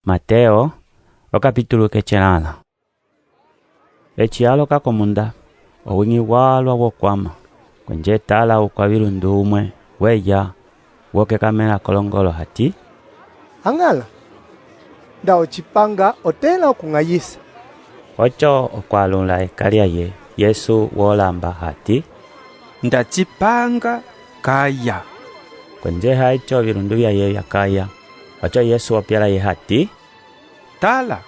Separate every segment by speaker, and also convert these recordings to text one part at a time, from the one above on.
Speaker 1: Mateo, okapitulu kecelãla. Eci a loka komunda, owiñi walua wo kuama. Kuenje tala ukuavilundu umue weya, wo kekamẽla kolongolo hati,
Speaker 2: A Ñala, nda o ci panga o tẽla oku ñayisa.
Speaker 1: Oco oku alũla eka liaye, Yesu wo lamba hati,
Speaker 3: Nda ci panga, kaya.
Speaker 1: Kuenje haico ovilundu viaye via kaya. Oco Yesu wa popia laye hati,
Speaker 3: Tala,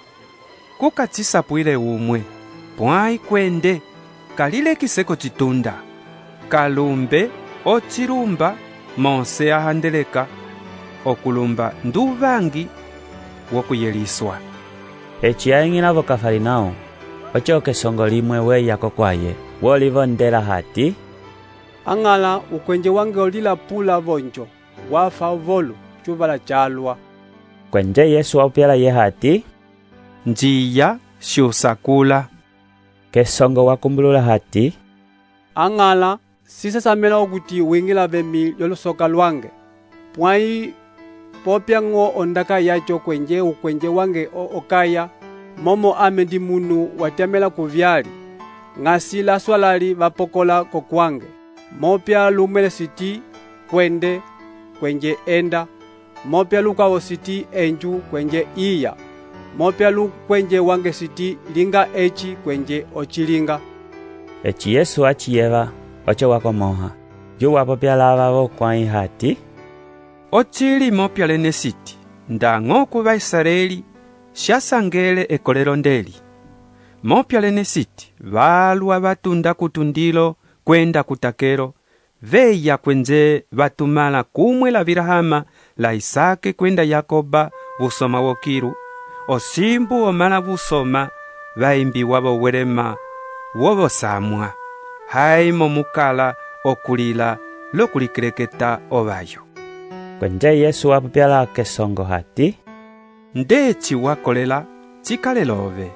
Speaker 3: ku ka ci sapuile umue, puãi kuende, ka lilekise kocitunda, ka lumbe ocilumba Mose a handeleka oku lumba nduvangi woku yelisua.
Speaker 1: Eci a iñila vo Kafarinau, oco kesongo limue weya kokuaye, wo livondela hati,
Speaker 4: A Ñala, ukuenje wange o lila pula vonjo, wa fa ovolu, cu vala calua.
Speaker 1: Kuenje Yesu wa popia laye hati,
Speaker 3: Njiya siu sakula.
Speaker 1: Kesongo wa kumbulula hati,
Speaker 4: A Ñala, si sesamẽla okuti wiñila vemi liolusoka luange. Puãi popia ño ondaka yaco kuenje ukuenje wange o kaya, momo ame ndimunu wa tiamẽla kuviali. Ñasi lasualali va pokola kokuange. Mopia lumue siti, Kuende, kuenje enda. Mopia lukuavo siti, Enju, kuenje iya. Mopia lukuenje wange siti, Linga eci, kuenje o ci linga.
Speaker 1: Eci Yesu a ci yeva, oco wa komõha, yu wa popia lava vo kuãi hati,
Speaker 3: Ocili mopia lene siti, ndaño ku va Isareli sia sangele ekolelo ndeli. Mopia lene siti, valua va tunda kutundilo kuenda kutakelo, veya kuenje va tumãla kumue la Avirahama la Isake kuenda Yakoba vusoma wokilu, osimbu omãla vusoma va imbiwa vowelema wovosamua, haimo mu kala oku lila loku likeleketa ovayo.
Speaker 1: Kuenje Yesu wa popia la kesongo hati,
Speaker 3: Ndeci wa kolela, ci kale love.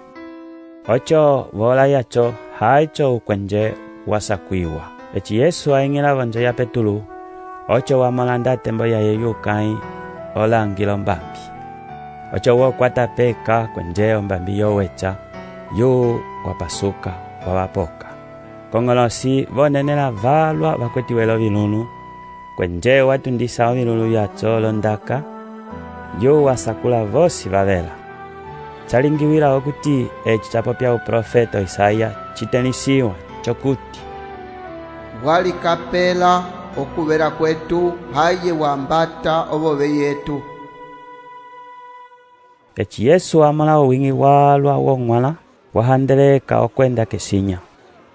Speaker 1: Oco vola yaco haico ukuenje wa sakuiwa. Eci Yesu a iñila vonjo ya Petulu, oco wa mola ndatembo yaye yukãi o langila ombambi. Oco wo kuata peka kuenje ombambi yo weca, yu wa pasuka, wa va poka. Koñolosi vo nenela valua va kuetiwe lovilũlu, kuenje wa tundisa ovilũlu viaco londaka, yu wa sakula vosi va vela. Ca lingiwila okuti eci ca popia uprofeto Isaya ci tẽlisiwa, cokuti:
Speaker 5: Wa likapela okuvela kuetu, haeye wambata ovovei etu.
Speaker 1: Eci Yesu a mola owiñi walua wo ñuala, wa handeleka oku enda kesinya.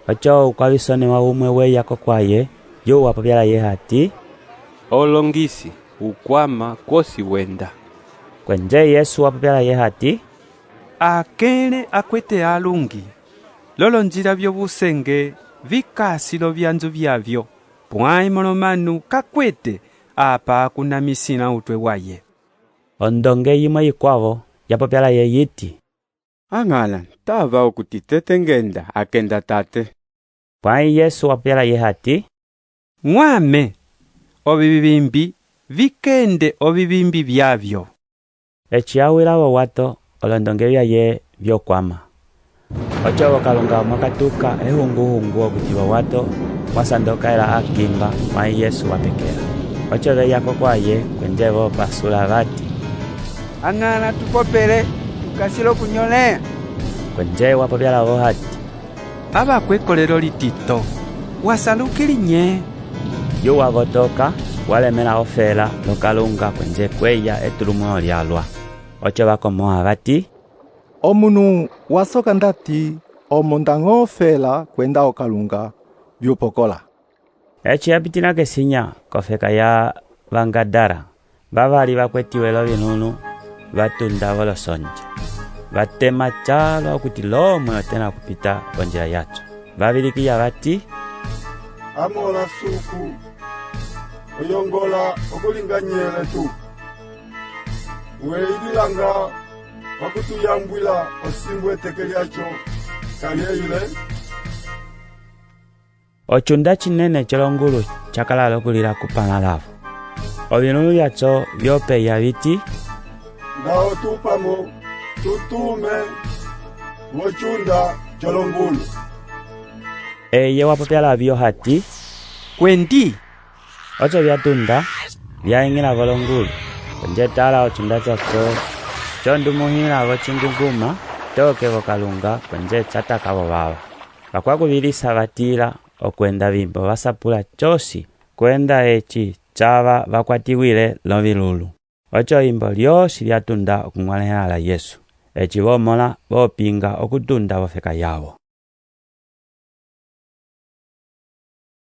Speaker 1: Oco ukuavisonehua umue weya kokuaye, yu wa popia laye hati,
Speaker 6: Olongisi, hu kuama kuosi wenda.
Speaker 1: Kuenje Yesu wa popia laye hati,
Speaker 3: Akẽle a kuete alungi, lolonjila viovusenge vi kasi lovianju viavio, puãi Mõlomanu ka kuete apa a kunamisila utue waye.
Speaker 1: Ondonge yimue yikuavo ya popia laye yiti,
Speaker 6: A Ñala, tava okuti tete ngenda akenda tate.
Speaker 1: Puãi Yesu wa popia laye hati,
Speaker 3: Ñuame, ovivimbi vi kende ovivimbi viavio.
Speaker 1: Eci a wila vowato, olondonge viaye vio kuama. Oco vokalunga mua katuka ehunguhungu okuti vowato mua sandokaila akimba, puãi Yesu wa pekela. Oco veya kokuaye kuenje vo pasula vati,
Speaker 7: A Ñala, tu popele, tu kasi loku nyõleha.
Speaker 1: Kuenje wa popia lavo hati,
Speaker 3: Avakuekolelo litito, wa salukili nye?
Speaker 1: Yu wa votoka, wa lemela ofela lokalunga kuenje kueya etulumũho lialua. Oco va komõha vati,
Speaker 8: Omunu wa soka ndati omo ndaño ofela kuenda okalunga viu pokola?
Speaker 1: Eci a pitĩla kesinya kofeka ya va Gadara, vavali va kuetiwe lovilũlu va tunda volosonje. Va tema calua okuti lomue o tẽla oku pita vonjila yaco. Va vilikiya vati,
Speaker 9: Amõla Suku, o yongola oku linga nye letu? Weyilila nga oku tu yambuila osimbu eteke liaco ka lieyile?
Speaker 1: Ocunda cinene colongulu ca kala loku lila kupãla lavo. Ovilũlu viaco vio peya viti,
Speaker 9: Nda o tupamo, tu tume vocunda colongulu.
Speaker 1: Eye wa popia lavio hati,
Speaker 3: Kuendi.
Speaker 1: Oco via tunda, via iñila volongulu. Kuenje tala ocunda caco condumuhĩla vocingunguma toke vokalunga kuenje ca taka vovava. Vakuakuvilisa va tila oku enda vimbo va sapula cosi kuenda eci cava va kuatiwile lovilũlu. Oco imbo liosi lia tunda oku ñualẽhela la Yesu. Eci vo mola, vo pinga oku tunda vofeka yavo.